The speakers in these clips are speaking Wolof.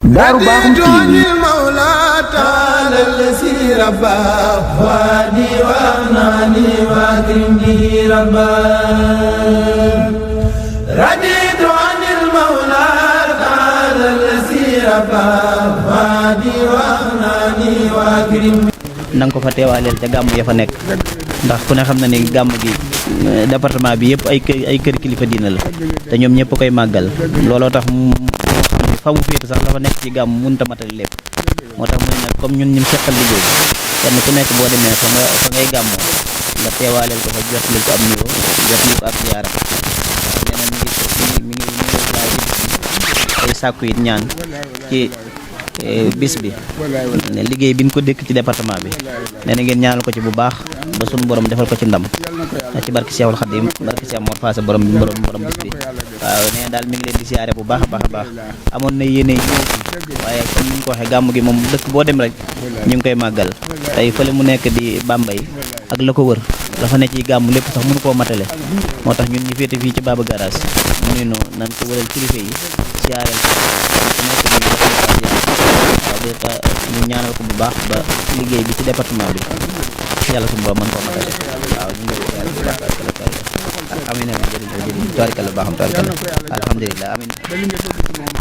Daaru Bakhoum TV nang ko fa teewaaleel ca gàmm ya fa nekk ndax ku ne xam na ni gàmm gi département bi yëpp ay kër kilifa diina la te ñoom ñëpp koy màggal looloo tax mu fa mu féete sax la fa nekk ci gàmm mënut a matali lépp moo tax mu ne nag comme ñun ñim seqal liggéey kenn ku nekk boo demee fa ngay gàmmoo nga teewaaleel ko fa jotali ko am nuyoo jotali ko ab ziyaara nee na mi ngi ay sàkku it ñaan ci bis bi ne liggéey bi ñu ko dëkk ci département bi nee na ngeen ñaanal ko ci bu baax ba sunu borom defal ko ci ndam ci barki Seexul Xadim barki Seex Mor Faasa borom bis bi waaw nee na daal mi ngi leen di siyaare bu baax a baax amoon na yéene ñëw fi waaye comme ni ñu ko waxee gàmm gi moom dëkk boo dem rek ñu ngi koy màggal tey fële mu nekk di Bambey ak la ko wër la fa ne ci gàmm lépp sax mënu koo matale moo tax ñun ñu féete fii ci Baba Garage mu ne no nan ko wëral kilifa yi siyaareel ko ñu ñaanal ko bu baax ba liggéey bi ci département bi yàlla suñu borom mën koo matale waaw ñu ngi koy bu baax amin amin jërëjëf tabarikalla baaxam tabarikalla alhamdulilah amin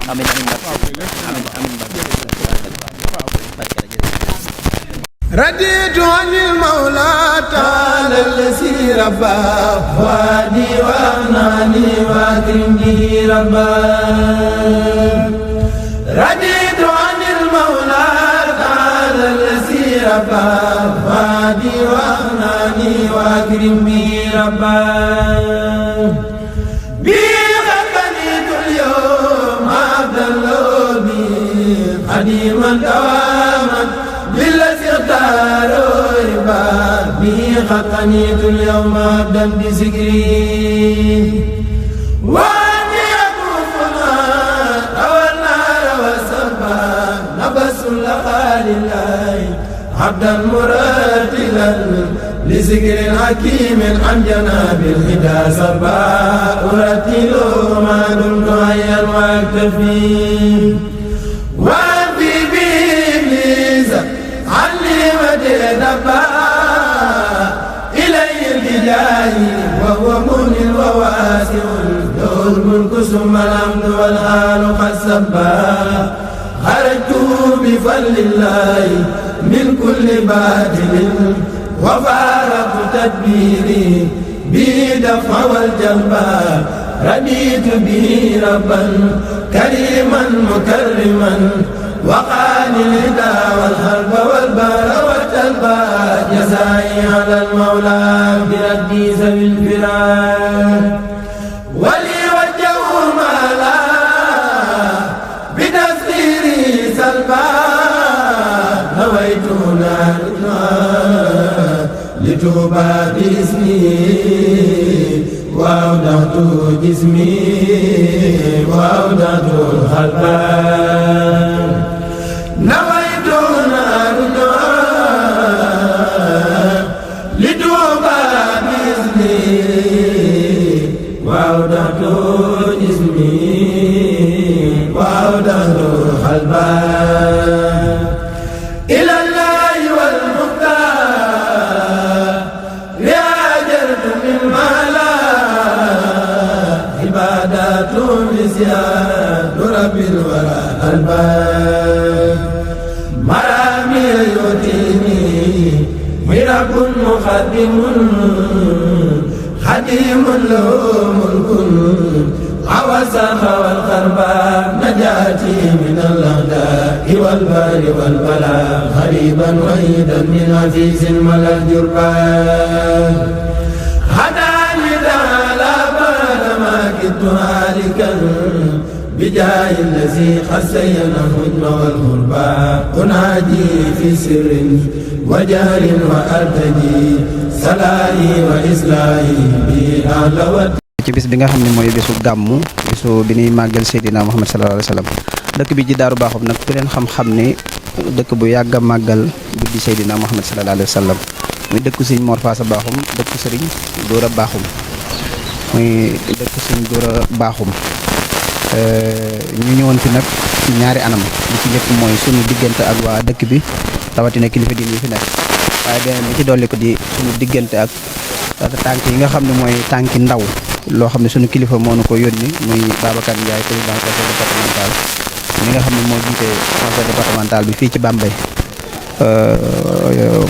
amin رديت عن المولى تعالى الذي ربى وادي وأغناني وأكرم به ربا رديت عن المولى تعالى الذي ربى وادي وأغناني وأكرم به ربا بي غنيت اليوم عبد الله قديما دواما بالذي اختاروا ربا به خطنيت اليوم عبدا بذكري واني اكوفنا روى النار وسبا نبس لقال الله عبدا مرتلا لذكر حكيم عن جناب الهدى سبا ارتل ما دمت حيا واكتفي دبا إلي البداية وهو مؤمن وواسع له الملك ثم الحمد والآل قد سبا خرجت بفضل الله من كل باطل وفارقت تدبيري به دفع والجلبا رديت به ربا كريما مكرما وقاني الهدى والحرب والبار والتلبى جزائي على المولى بردي ذوي الفراق ولي وجه مالا بتسخيري سلبا نويت نارنا لتوبى باسمي وأودعت جسمي وأودعت الخلق نويت نارنا لتوبى بإذني وأودعت جسمي وأودعت قلبا إلى الله والمختار لأجرت مما لا عبادات بزياد رب الورى الباب مرامي يؤتيني مرب مقدم خديم له ملك عوسخ والخرباء نجاتي من الأعداء والبار والبلاء غريبا وحيدا من عزيز ملا الجربان هداني تعالى بعد ما كدت هالكا بجاه الذي خسين الهجم والغربى أنادي في سر وجهر وأرتجي صلاحي وإصلاحي بأعلى ci bis bi nga xam ne mooy bisu gàmmu bisu bi ñuy màggal Seydina Muhammad sallallahu alayhi wa sallam dëkk bi ci Daaru Bakhoum nag ku leen xam-xam ne dëkk bu yàgg a màggal guddi Seydina Muhammad sallallahu alayhi wa sallam muy dëkku Sëriñ Mor Faasa Bakhoum dëkku Sëriñ Dóora Bakhoum muy dëkku Sëriñ Dóora Bakhoum ñu ñëwoon fi nag ci ñaari anam li ci njëkk mooy sunu diggante ak waa dëkk bi rawatina kilifa diine yi fi nekk waaye beneen bi ci dolli ko di sunu diggante ak tànk yi nga xam ne mooy tànki ndaw loo xam ne sunu kilifa moo nu ko yónni muy Babacar Ndiaye président conseil départemental mi nga xam ne moo jiite conseil départemental bi fii ci Bambey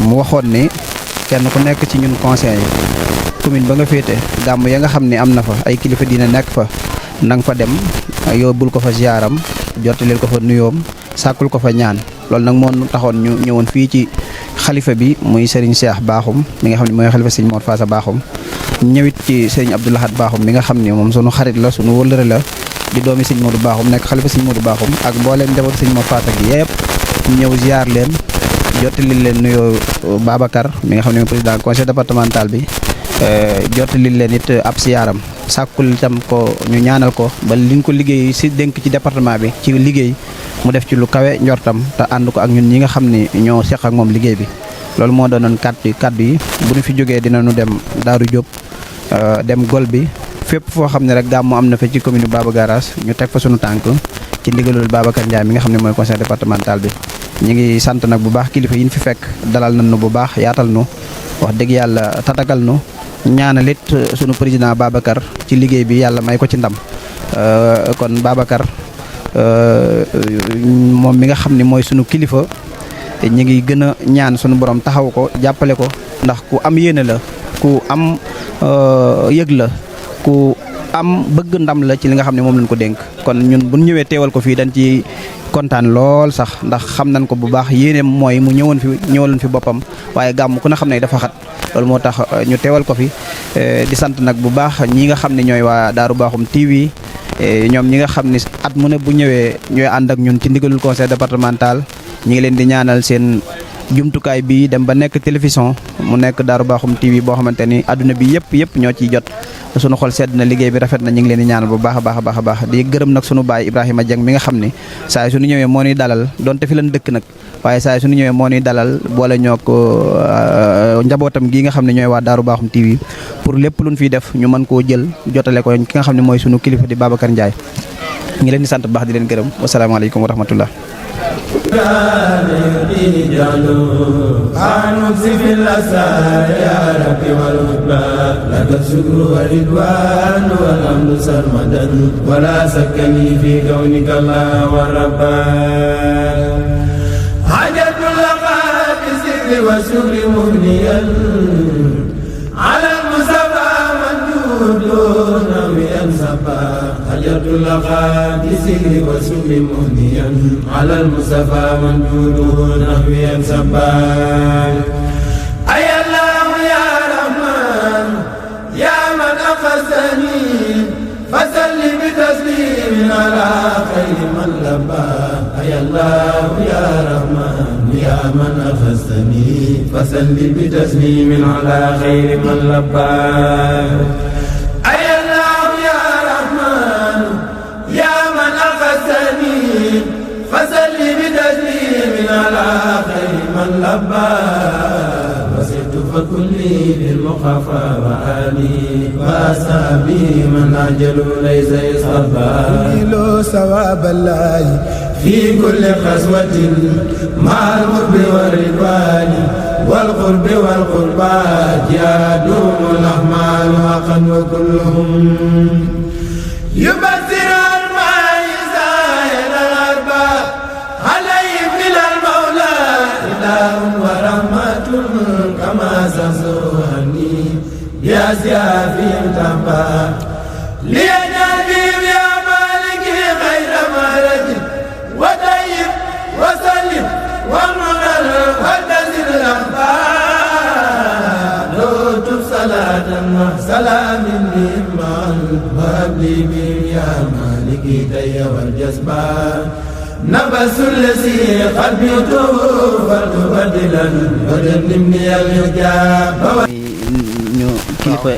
mu waxoon ni kenn ku nekk ci ñun conseil yi commune ba nga féete gàmm ya nga xam ne am na fa ay kilifa diine nekk fa na nga fa dem yóbbul ko fa ziaram jottaleel ko fa nuyoom sàkkul ko fa ñaan loolu nag moo taxoon ñu ñëwoon fii ci xalifa bi muy Serigne Cheikh Bakhoum mi nga xam ne mooy xalifa Serigne Mor Faasa Bakhoum ñëwit ci Serigne Abdou Lahad Bakhoum mi nga xam ne moom sunu xarit la sunu wëllëre la di doomi Serigne Modou Bakhoum nekk xalifa Serigne Modou Bakhoum ak mbooleem njaboot Serigne Mor Faasa gi yëpp ñëw ziar leen jottali leen nuyoo Babacar mi nga xam ne mooy président conseil départemental bi jottali leen it ab siyaaram sàkkul itam ko ñu ñaanal ko ba liñ ko liggéey si dénk ci département bi ci liggéey mu def ci lu kawe njortam te ànd ko ak ñun ñi nga xam ne ñoo seq ak moom liggéey bi loolu moo doonoon kaddu yi bu ñu fi jógee dinañu dem Daaru Diop dem Gol bi fépp foo xam ne rek gàmmu am na fa ci commune Baba Garage ñu teg fa sunu tànk ci ndigalul Babacar Ndiaye mi nga xam ne mooy conseil départemental bi ñu ngi sant nag bu baax kilifa yi ñu fi fekk dalal nañ nu bu baax yaatal nu wax dëgg yàlla tatagal nu ñaanalit sunu président Babacar ci liggéey bi yàlla may ko ci ndam kon Babacar moom mi nga xam ne mooy sunu kilifa ñu ngi gën a ñaan sunu borom taxaw ko jàppale ko ndax ku am yéene la ku am yëg la ku am bëgg ndam la ci li nga xam ne moom lañ ko dénk kon ñun bu ñëwee teewal ko fii dañ ci kontaan lool sax ndax xam nañ ko bu baax yéeneem mooy mu ñëwaloon fi boppam waaye gàmm ku ne xam ne dafa xat loolu moo tax ñu teewal ko fi di sant nag bu baax ñi nga xam ne ñooy waa Daaru Bakhoum TV ñoom ñi nga xam ne at mu ne bu ñëwee ñooy ànd ak ñun ci ndigalul conseil départemental ñi ngi leen di ñaanal seen jumtukaay bi dem ba nekk télévision mu nekk Daaru Bakhoum TV boo xamante ni adduna bi yëpp ñoo ciy jot sunu xol sedd na liggéey bi rafet na ñu ngi leen di ñaanal bu baax a baax di gërëm nag sunu baay Ibrahima Dieng mi nga xam ne saa su ñu ñëwee moo ñuy dalal donte fi leen dëkk nag waaye saa su ñu ñëwee moo ñuy dalal boole ñoo ko njabootam gi nga xam ne ñooy waa Daaru Bakhoum TV pour lépp luñ fiy def ñu mën koo jël jotale ko ki nga xam ne mooy sunu kilifa di Babacar Ndiaye ngi leen di sant bu baax di leen gërëm wasalaamaaleykum wa rahmatullah أنوكسي في الأسار يا ربي والهدى لك الشكر والرضوان والحمد سرمدا ولا سكني في كونك الله والربا حاجة لقى بالذكر والشكر مغنيا على المصطفى منجود نويا صبا حجرت لقى بالذكر والشكر مغنيا على المصطفى منجود نويا صبا أي الله يا رحمن يا من أخذني فسل بتسليم على خير من لبى أي الله يا رحمن يا من أخذني فسل بتسليم على خير من لبى أي الله يا رحمن يا من أخذني فسل بتسليم على خير من لبى وسرت فكلي بالمخافى وآلي وأصحابي من أجلوا ليس يصطفى له ثواب الله في كل خصوة مع القرب والرضوان والقرب والقربات يدوم الأحمال حقا وكلهم يبصر الماء زاهر الأرباب عليهم من المولى إله ورحمة كما سسوهني يا سيافي تبا ليجعل بهم يا مالكي خير مالك وطيب وسلم ومنر وتزل الأخبار دوت صلاة سلام بهم وهب لي بهم يا مالكي تي والجسبان نبس الذي قلبته فلتبدلا وجنبني الحجاب ñu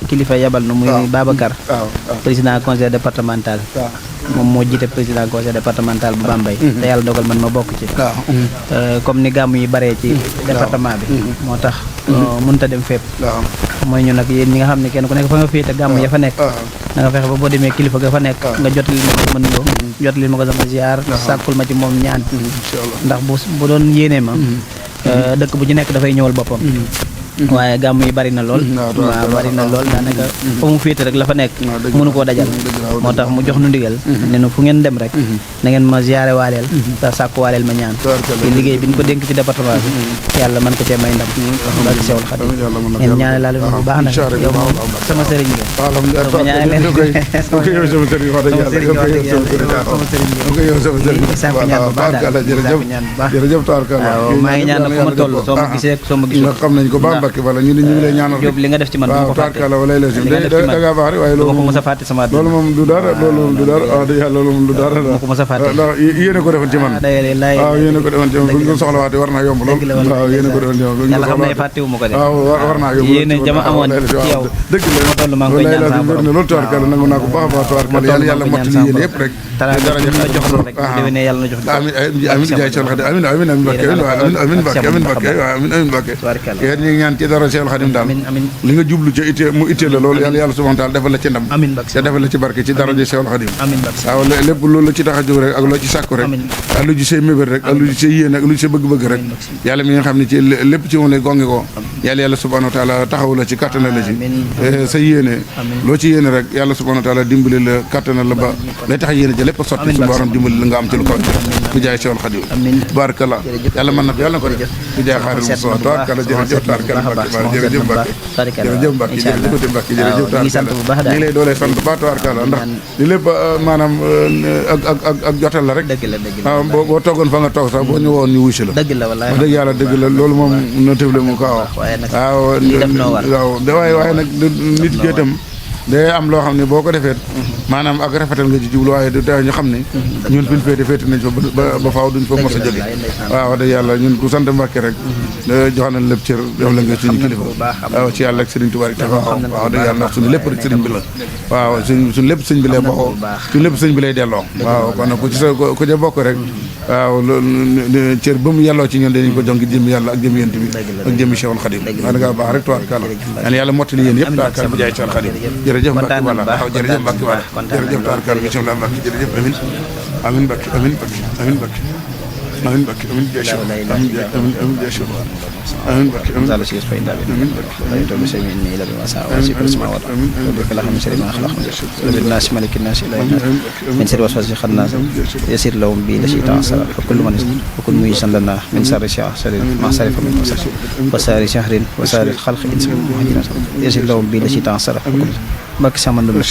kilifa yabal nu muy Babacar président conseil départemental moom moo jiite président conseil départemental bu Bambey te yàlla dogal man ma bokk ci comme ni gàmm yi baree ci département bi moo tax mënta dem fépp mooy ñu nag yéen ñi nga xam ne kenn ku nekk fa nga féete gàmm ya fa nekk da nga fexe ba boo demee kilifa ga fa nekk nga jotali ma ko mën yoo jotali ma ko sama ziar sàkkul ma ci moom ñaan ndax bu doon yéenee ma dëkk bu ci nekk dafay ñëwal boppam waaye gàmm yi bari na lool waaw bari na lool daanaka fa mu féete rek la fa nekk mënu koo dajal moo tax mu jox nu ndigal ne nu fu ngeen dem rek na ngeen ma ziare waaleel te sàkku waaleel ma ñaan ci liggéey bi ñu ko dénk ci département bi yàlla man ko cee may ndam barke Sewul Xadim ngeen ñaane laale bu baax nag yow moom sama sëriñ nga sama ñaane leen sama sëriñ wax dëgg yàlla sama sëriñ nga sàkku ñaan bu baax daal sàkku ñaan bu baax waaw maa ngi ñaan na fu ma toll soo ma gisee soo ma gisul xam nañ ko baax Mbacke wala ñu ngi lay ñaanal Jóob li nga def ci man waaw tarkala wala la da nga baax waaye loolu ko mos a fàtte sama loolu moom du dara loolu moom du dara wax dëgg yàlla loolu moom du dara ma ko mos a fàtte ndax yéene ko defoon ci man waaw yéene ko defoon ci man bu ñu soxla waate war naa yomb lool waaw yéene ko defoon ci man yàlla xam ne fàttewu ma ko de waaw war naa yomb yéene jama amoon ci yow dëgg la toll maa ngi koy ñaan sama borom loolu tarkala nangu naa ko baax baax tarkala yàlla yàlla mottali yéene yëpp rek daraja la jox rek déwénee yàlla na jox amin amin jaay Seexul Xadim amin amin amin Mbacke amin Mbacke amin Mbacke amin amin Mbacke yéen ñi ngi ñaan ci dara Seexul Xadim daal li nga jublu ca itte mu itte la loolu yàlla subhanahu wa taala defal la ci ndam te defal la ci barke ci daraja Seexul Xadim waaw lépp loolu la ci tax a jóg rek ak loo ci sàkku rek ak lu ci say mébét rek ak lu ci say yéene ak lu ci say bëgg-bëgg rek yàlla mi nga xam ne ci lépp ci moom lay gonge ko yàlla subhanahu wa taala taxaw la ci kattanal la ci sa yéene loo ci yéene rek yàlla subhanahu wa taala dimbali la kattanal la ba lay tax yéene ja lépp sotti su borom dimbali la nga am ci lu ko bu jaay Seexul Xadim barakallah yàlla mën na ko yàlla na ko def bu jaay xaaral mu tabarkalla jërëjëf tabarkalla jërëjëf Mbacke jërëjëf Mbacke jërëjëf Mbacke jërëjëf tabarkalla ñi lay doolee sant ba tabarkalla ndax li lépp maanaam ak jotal la rek waaw boo toogoon fa nga toog sax boo ñëwoon ñu wuy si la wax dëgg yàlla dëgg la loolu moom notable mu ko wax waaw waaye nag nit ki itam day am loo xam ne boo ko defee maanaam ak rafetal nga ci jublu waaye du tey ñu xam ne ñun fi ñu féete nañ fa ba faaw duñ fa mos a jóge waaw wax dëgg yàlla ñun ku sant Mbàkke rek jox nañ lépp cër jox la nga suñu kilifa waaw ci yàlla ak Sëriñ Tuubaa rek waaw wax dëgg yàlla ndax suñu lépp rek sëriñ bi la waaw suñu lépp sëriñ bi lay bokkoo suñu lépp sëriñ bi lay delloo waaw kon nag ku ci sa ku ca bokk rek waaw loolu cër ba mu yelloo ci ñun dañu ko jox ngir jëmmi yàlla ak jëmmi yent bi ak jëmmi Cheikhul Khadim wax dëgg baax rek tubaarkalla yàlla mottali yéen yëpp tubaarkalla bu jaay Cheikhul Khadim jërëjëf Mbacke wala waaw jërëjëf Mbacke wala jërëjëf tubaarkalla bismillah Mbacke jërëjëf amin amin Mbacke amin Mbacke amin Mbacke amin Mbacke amin jaay Cheikh amin amin jaay Cheikh amin Mbacke amin زال شيء فإن دابين amin Mbacke أيت بسمي إني إلى بمساء وسيف السماوات وبك لهم شر ما خلق بالناس ملك الناس إلى من شر وسواس الخناس يسير لهم بي لشيء تعصر فكل من وكل ميسا لنا من شر شر ما صرف من وسار شهر وسار الخلق إنس يسير لهم بي لشيء تعصر بك سامن دم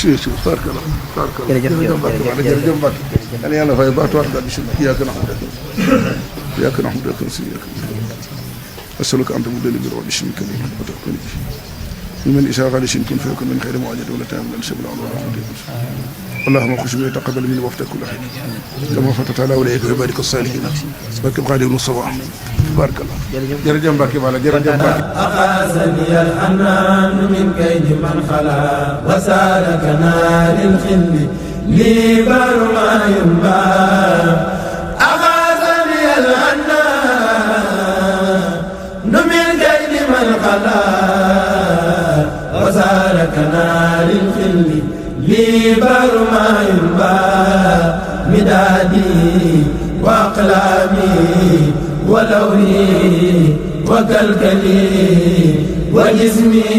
jërëjëf Mbacke yàlla fay baax tubaarkalla bismillah yaa kana hamdu أسألك أن تمد لي برب اسمك وتكون من إشاء غالي كن فيكون من خير معجد ولا تعمل أن سبل الله اللهم خش بي تقبل مني وافتح كل حين كما فتت على أولئك عبادك الصالحين بارك قادر الصباح بارك الله جرجم باكي بالا جرجم باكي أخازني الحنان من كيد من خلا وسالكنا للخل لي بار ما ينبى أخازني الحنان من كيد من خلا وسالكنا للخل لي بار ما ينبى مدادي وأقلامي ولوني وكلكلي وجسمي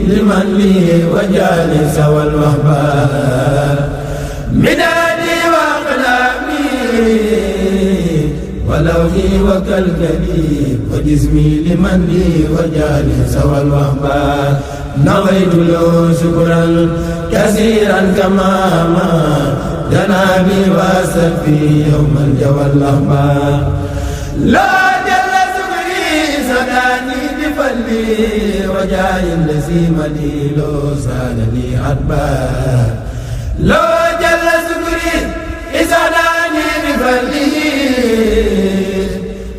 لمن لي وجالي سوى الوهبان مدادي وأقلامي ولوني وكلكلي وجسمي لمن لي وجالي سوى الوهبان نويت له شكرا كثيرا كما ما جنابي واسفي يوم الجوى الأخبار لا جل سكري سداني بفلي وجاي الذي مليلو سالني أدبار لا جل سكري سداني بفلي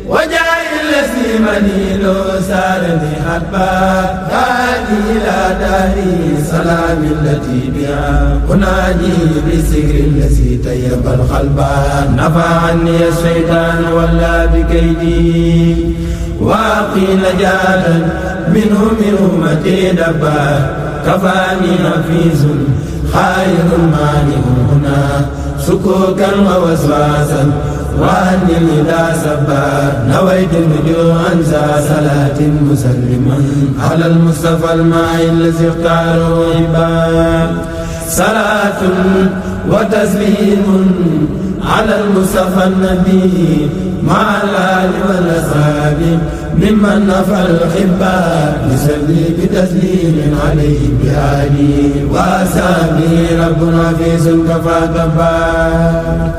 وجاي الذي مليلو سالني أدبار هذه لا داري سلام التي بها أناجي بالسكر الذي طيب القلب نفع عني الشيطان ولا بكيدي واقي نجاة منه من أمتي دبا كفاني حفيظ خير مانع هنا سكوكا ووسواسا وأني إذا سبا نويت رجوعا ذا صلاة مسلما على المصطفى الماء الذي اختاره عباد صلاة وتسليم على المصطفى النبي مع الآل والأصحاب ممن نفع الأحباء يصلي بتسليم عليه بآله وأصحابه ربنا في سلكفا كفار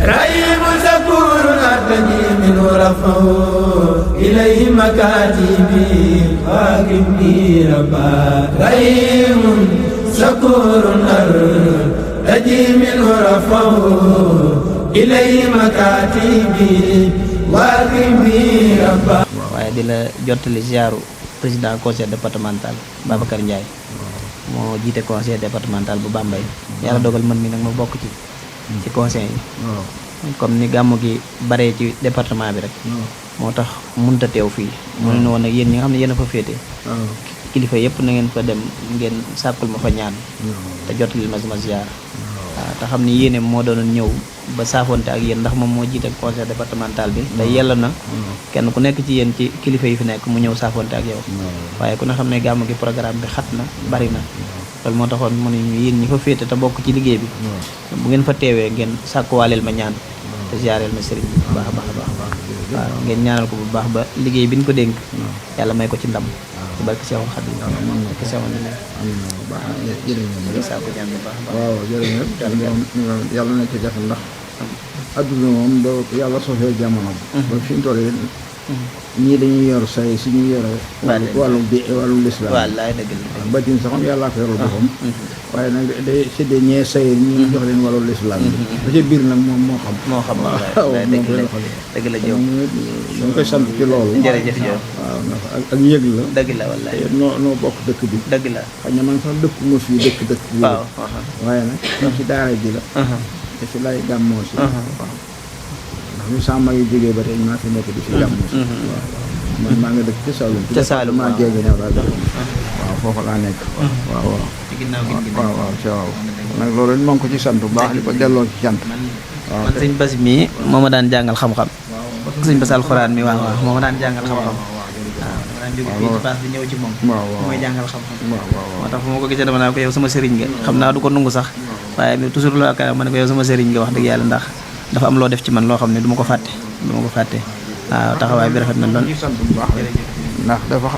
رحيم شكور أرتجي منه رفعه إليه مكاتبي واكبني ربا رحيم شكور أرتجي منه رفعه إليه مكاتبي واكبني ربا. waaye di la jottali ziaru président conseil départemental Babacar Ndiaye moo jiite conseil départemental bu Bambey yàlla dogal man mi nag ma bokk ci conseil yi comme ni gàmmu gi baree ci département bi rek moo tax munta teew fii mu ne woon nag yéen ñi nga xam ne yéen a fa féete kilifa yëpp na ngeen fa dem ngeen sàkkul ma fa ñaan te jottali ma sama ziar waaw te xam ni yéene moo doonoon ñëw ba saafonte ak yéen ndax moom moo jiite conseil départemental bi te yella na kenn ku nekk ci yéen ci kilifa yi fi nekk mu ñëw saafonte ak yow waaye ku ne xam ne gàmmu gi programme bi xat na bari na loolu moo taxoon mu ne ñu yéen ñi fa féete te bokk ci liggéey bi bu ngeen fa teewee ngeen sàkkuwaaleel ma ñaan te ziareel ma sëriñ bi bu baax a baax a baax waaw ngeen ñaanal ko bu baax ba liggéey bi ñu ko dénk yàlla may ko ci ndam ci barke Seexul Xadiim barke Seexul ne jërëjëf saa ko ñaan bu baax waaw jërëjëf yàlla na ci defal ndax adduna moom doo yàlla sosee jamono ba fi ñu toll ñii dañuy yor say si ñuy yore wàllu lislaam wallaay dëgg la batin sax moom yàllaa ko yorul boppam waaye nag day séddee ñee say ñu jox leen wàllu lislaam ba ca biir nag moom moo xam waaw dëgg la jow dañ koy sant ci loolu jërëjëf jow waaw ndax ak yëg la dëgg la wallaay noo bokk dëkk bi dëgg la xëy na man sax dëkkuma fii dëkk bi waaw waaye nag ci daara ji la te fi lay gàmmoo si waaw ndax ñu sama yu jógee ba tey maa fi nekk di fi gàmmoo si waaw man maa nga dëkk ca Saloum maa jéegi new daal waaw foofu laa nekk waaw nag loolu moo ngi ko ci sant bu baax di ko delloo ci sant waaw man sëñ Bas mi moo ma daan jàngal xam-xam sëñ Bas alxuraan mi waaw moo ma daan jàngal xam-xam waaw daan jóge fii ci paas bi ñëw ci moom mooy jàngal xam-xam moo tax fu ma ko gisee dama naa ko yow sama sëriñ nga xam naa du ko nungu sax waaye toujours loo ak ma ne ko yow sama sëriñ nga wax dëgg yàlla ndax dafa am loo def ci man loo xam ne du ma ko fàtte waaw taxawaay bi rafet na lool sant bu baax ndax dafa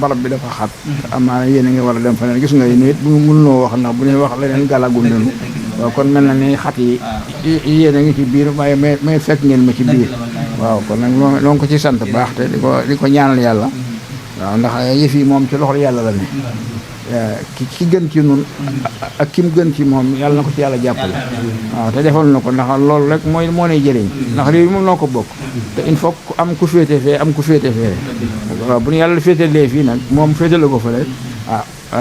barab bi dafa xat amaana yéen a ngi war a dem feneen gis nga nit bu mënuloo wax ndax bu ñuy wax leneen gàllagul nañu waaw kon mel na ni xat yi yéen a ngi ci biir waaye may fekk ngeen ma ci biir waaw kon nag noo ngi ko ci sant baax te di ko ñaanal yàlla waaw ndax yëf yi moom ci loxol yàlla la ne ki gën ci nun ak ki mu gën ci moom yàlla na ko ci yàlla jàppale waaw te defal na ko ndax loolu rek moo nay jëriñ ndax réew mi moom noo ko bokk te il faut am ku féete fee am ku féete fee waaw bu ñu yàlla féetalee fii nag moom féetale ko fële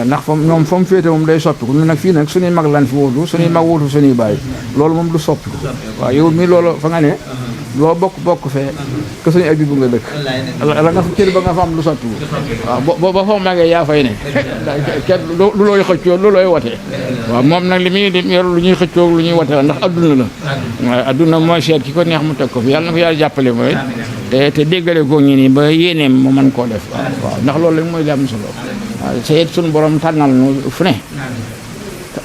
ndax moom fa mu féete moom day soppi ko ñun nag fii nag suñuy mag lan fi wutu suñuy mag wutu suñuy bàyyi loolu moom du soppi ko waaw yow mi loolu fa nga ne loo bokk fee que suñu abi bu nga dëkk la nga cër ba nga fa am lu soppi waaw ba foofu magee yaa fay ne kenn lu looy xëccoo lu looy wote waaw moom nag li muy yor lu ñuy xëccoo lu ñuy wote la ndax adduna la waaye adduna mooy seet ki ko neex mu teg ko fi yàlla na ko yàlla jàppale mooy te déggale ko ñi nii ba yéeneem mu mën koo def waaw ndax loolu rek mooy li am solo waaw seet suñu borom tànnal nu fu ne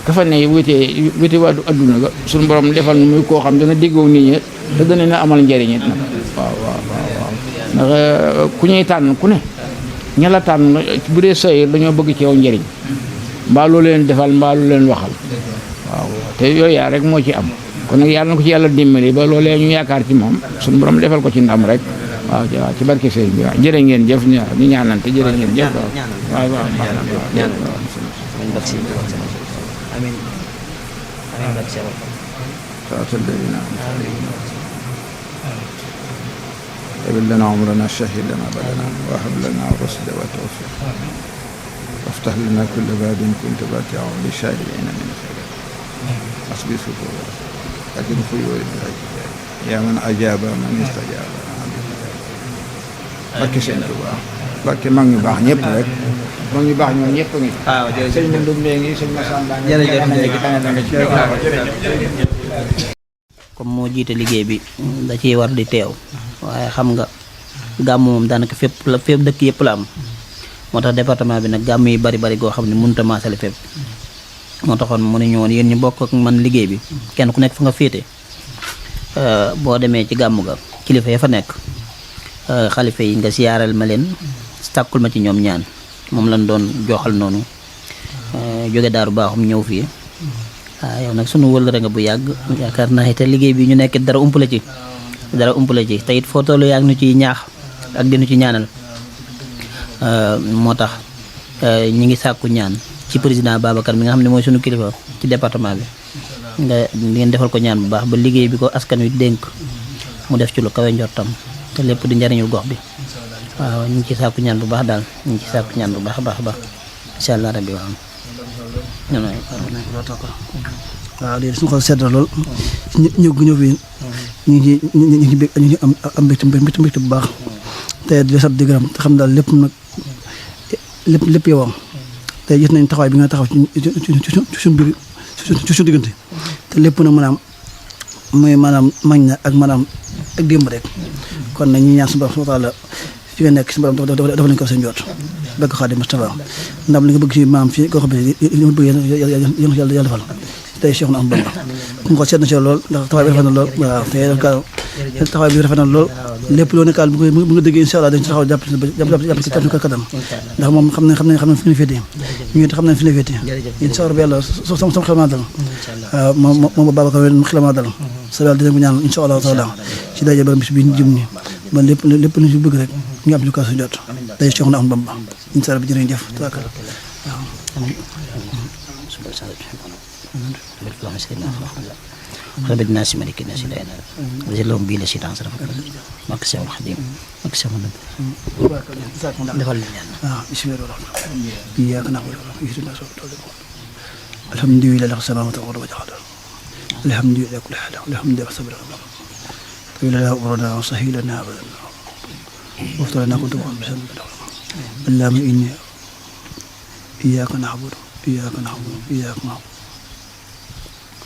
ka fa ne wéete waa adduna ga suñu borom defal nu muy koo xam dana déggoo nit ñi te dana na amal njëriñ it nag waaw ndax ku ñuy tànn ku ne ña la tànn bu dee sayir dañoo bëgg ci yow njëriñ mbaa loo leen defal mbaa lu leen waxal waaw te yooyu yaa rek moo ci am kon nag yàlla na ko ci yàlla dimbali ba loolee ñu yaakaar ci moom suñu borom defal ko ci ndam rek waaw ci barke sëriñ bi waaw jërë ngeen jëf ñu ñaanante jërë ngeen jëf waaw amiin طول لنا عمرنا شهد لنا بدنا وهب لنا الرشد والتوفيق وافتح لنا كل باب كنت فاتحه للشارعين من خير حسبي صدور لكن خيول يا من أجاب من استجاب barke sëñ Tuubaa barke mag ñu baax ñëpp rek mag ñu baax ñoom ñëpp ngi waaw jërëjëf sëñ Ndumbe ngi sëñ Massamba comme moo jiite liggéey bi da ciy war di teew waaye xam nga gàmm moom daanaka fépp dëkk yëpp la am moo tax département bi nag gàmm yi bari goo xam ne mënut a maasale fépp moo taxoon mu ne ñu woon yéen ñu bokk ak man liggéey bi kenn ku nekk fa nga féete boo demee ci gàmm ga kilifa ya fa nekk xalifa yi nga siyaaral ma leen tàkkul ma ci ñoom ñaan moom lañ doon joxal noonu jóge daaru baaxum ñëw fii waaw yow nag sunu wëllëre nga bu yàgg yaakaar naa te liggéey bi ñu nekk dara umpale ci te it foo tollu yaa ngi nu ciy ñaax ak dinu ci ñaanal moo tax ñi ngi sàkku ñaan ci président Babacar mi nga xam ne mooy sunu kilifa ci département bi ngeen defal ko ñaan bu baax ba liggéey bi ko askan wi dénk mu def ci lu kawe njortam te lépp di njariñul gox bi waaw ñu ngi ci sàkku ñaan bu baax daal ñu ngi ci sàkku ñaan bu baax a baax incha allah rabbi waaw waaw léegi suñu xol sedd na lool ñëw fi ñu ngi am mbégte bu baax te di sant di gërëm te xam daal lépp nag lépp yow am te gis nañ taxawaay bi nga taxaw ci suñu biir ci suñu diggante te lépp nag maanaam mooy maanaam mañ na ak maanaam ak démb rek kon nag ñu ñaan suñu borom subhanahu wa taala fi nga nekk suñu borom dafa nañ ko seen jot bëgg Xaadim Mustafa ndam li nga bëgg ci maam fii koo xam ne li ma bëgg yàlla defal tey Cheikh na am Bamba ku ko seet na ci lool ndax taxawaay bi rafet na lool waaw te taxawaay bi rafet na lool lépp loo nekkaal bu nga déggee incha allah dañ ci taxaw jàpp ci kattan ndax moom xam nañ fi ñu féetee ñu xam nañ fi ñu féetee incha allah yàlla sama xel maa dal waaw moom Babacar xel maa dal sa yàlla dinañ ko ñaan incha allah taala ci daje borom bis bi ñu jëm ni ba lépp lu ñu bëgg rek ñu am ci kaw su jot day Cheikh na am Bamba incha allah bi jërëjëf tawakkal waaw اللهم صل على محمد رب الناس ملك الناس لا اله الا هو لهم بلا شيطان صرف مكسب الخديم مكسب النبي دفل بسم الله الرحمن الرحيم اياك نعبد واياك نستعين الحمد لله له السماوات والارض وجعل الحمد لله كل حال الحمد لله صبر طويل لنا امرنا وسهل لنا ابدا وافتح لنا كنت بسم الله اللهم اني اياك نعبد اياك نعبد اياك نعبد